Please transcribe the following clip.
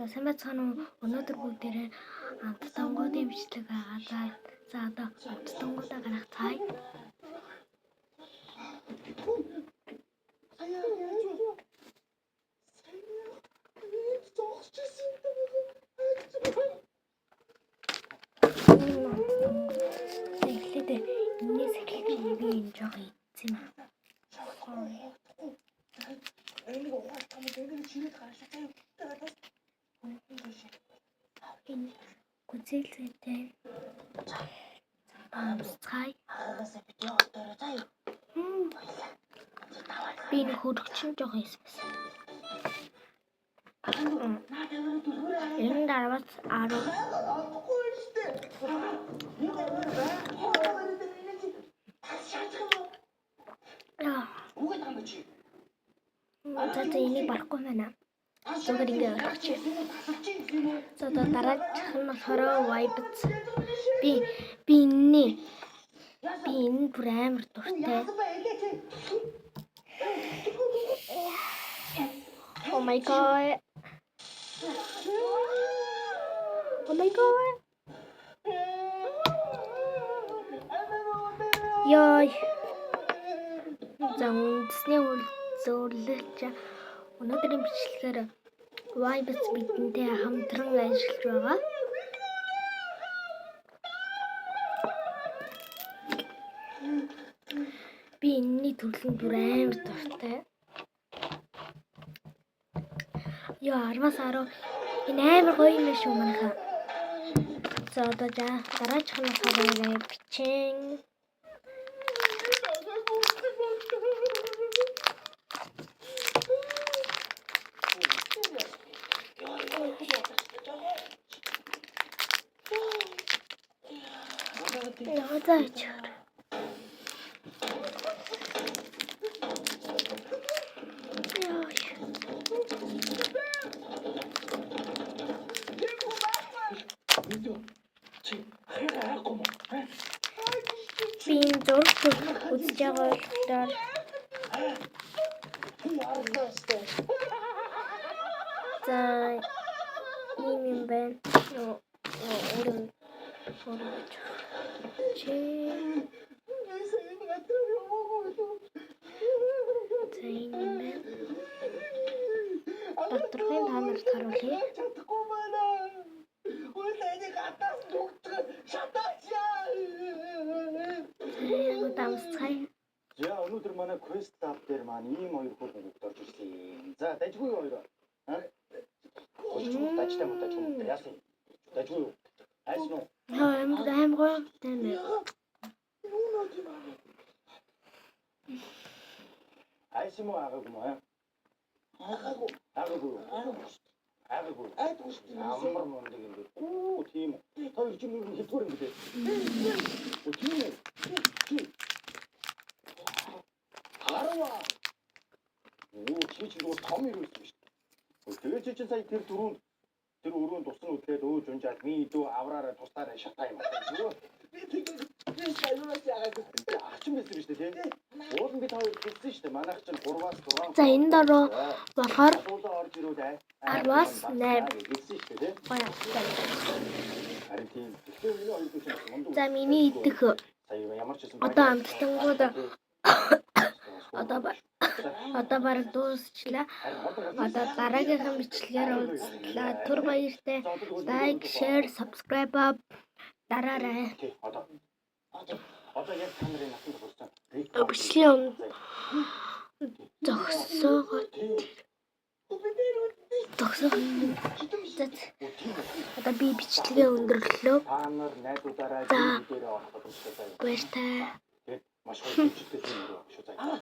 За, сайн байцгаана уу? Өнөөдөр бүгдээрээ амттангуудын бичлэг байгаа. За, одоо амттангуудаа гаргацгаая. Энэ амттангууд. За, эхлээд энэс эхлэж би энэ жоох идсэн юм аа. Sorry. Энийг угаалт юм энийг чирээд гаргаж заяа. Энэ гүзээлзээтэй. Амсцгаая. Хаагаас би яваад заяа. Би энэ хөрөгчин жоох хийсэн. Наа тавиад дүргүүрээ. Ер нь 10-аас 10. Олдохгүй шүү дээ. Энэ тавиад бай. Энэ чи тас шаачих юм уу? Яа. Үгүй тань чи. За, энийг барахгүй байна. Зүгээр ингэ ойлгочих. За, одоо дараачих нь болохоор Vibes. Би энэний би энэ бүр амар дуртай. Oh my god. Oh my god. Йой. За, үндэсний зөвлөлч өнөөдрийн бичлэгээр Vibes бидэнтэй хамтран ажиллаж байгаа. Би энэний төрлийн бүр амар дуртай. Йоо, 10-аас 10, энэ амар гоё юм шүү манайхаа. За, одоо за дараачих нь болохоор бичин. Яа, за ичээр. Яа. Чи хайраагүй мó? Би энэ зураг үзэж байгаа болохоор за, ийм юм байна. Нөө өөрөө өөрөө гэж. Чи за, ийм юм байна. Доторхын та нарт харуулъя. Чадахгүй байна. Үл энийг гадаас нүгтгэх шатаач. За, яг одоо амсцгаая. За, өнөөдөр манай Quest Lab дээр маань ийм хоёр хүүхэн хүүхэд орж ирлээ. За, дажгүй юу хоёр? Аа? Дажтай мó, дажгүй мó? Яасан? Дажгүй юу? Айсан уу? Яа, амар амар гоё юм байна. Юу нөө тийм аа. Айсан мó, аагаагүй мó? Аагаагүй. Аагаагүй юу? Аагаагүй. Аагаагүй. Айдгүй шүү дээ. Амар мундаг юм бэ. Оо, тийм үү. Та хоёр чинь нүр хэлдвэр юм бэ? Оо, тийм үү. Чи. Харва. Оо, чи чинь зүгээр том ирүүлсэн шүү дээ. Тэгээд чи чинь сая тэр дөрөв тэр өрөөнд тусан үдлээд өөж унжаад ми дүү авраараа тусдаараа шатаа юм байна. Зүгээр. Би тэгээд би саяраас яагаад Ачин байсан биз дээ, тий? Уул нь би та хоёр хэлсэн шүү дээ. Манайх чинь 3-аас 6. За, энэ дөрөв болохоор Суулаа орж ирүүд ай. 10-аас 8. Хэлсэн шүү дээ, тий? Гоё амттай. Харин тийм. Тэгэхээр миний хоёр дүү чинь мундаг. За, миний идэх Сая ямар ч гэсэн одоо амттангууд одоо бараг дуусчлаа. Одоо дараагийнхын бичлэгээр уулзлаа. Түр баяртай. Like, share, subscribe дараарай. Тий, одоо. Одоо яг та нарын насанд хүрсэн. Бичлэгийн өмнө зогсоогоо зогсоо. За, одоо би бичлэгээ өндөрлөө. Та нар найзуудаараа За. дээрээ орох боломжтой заяа. Баяртай. Тэгээд маш гоё хэмжээтэй юм шүү заяа.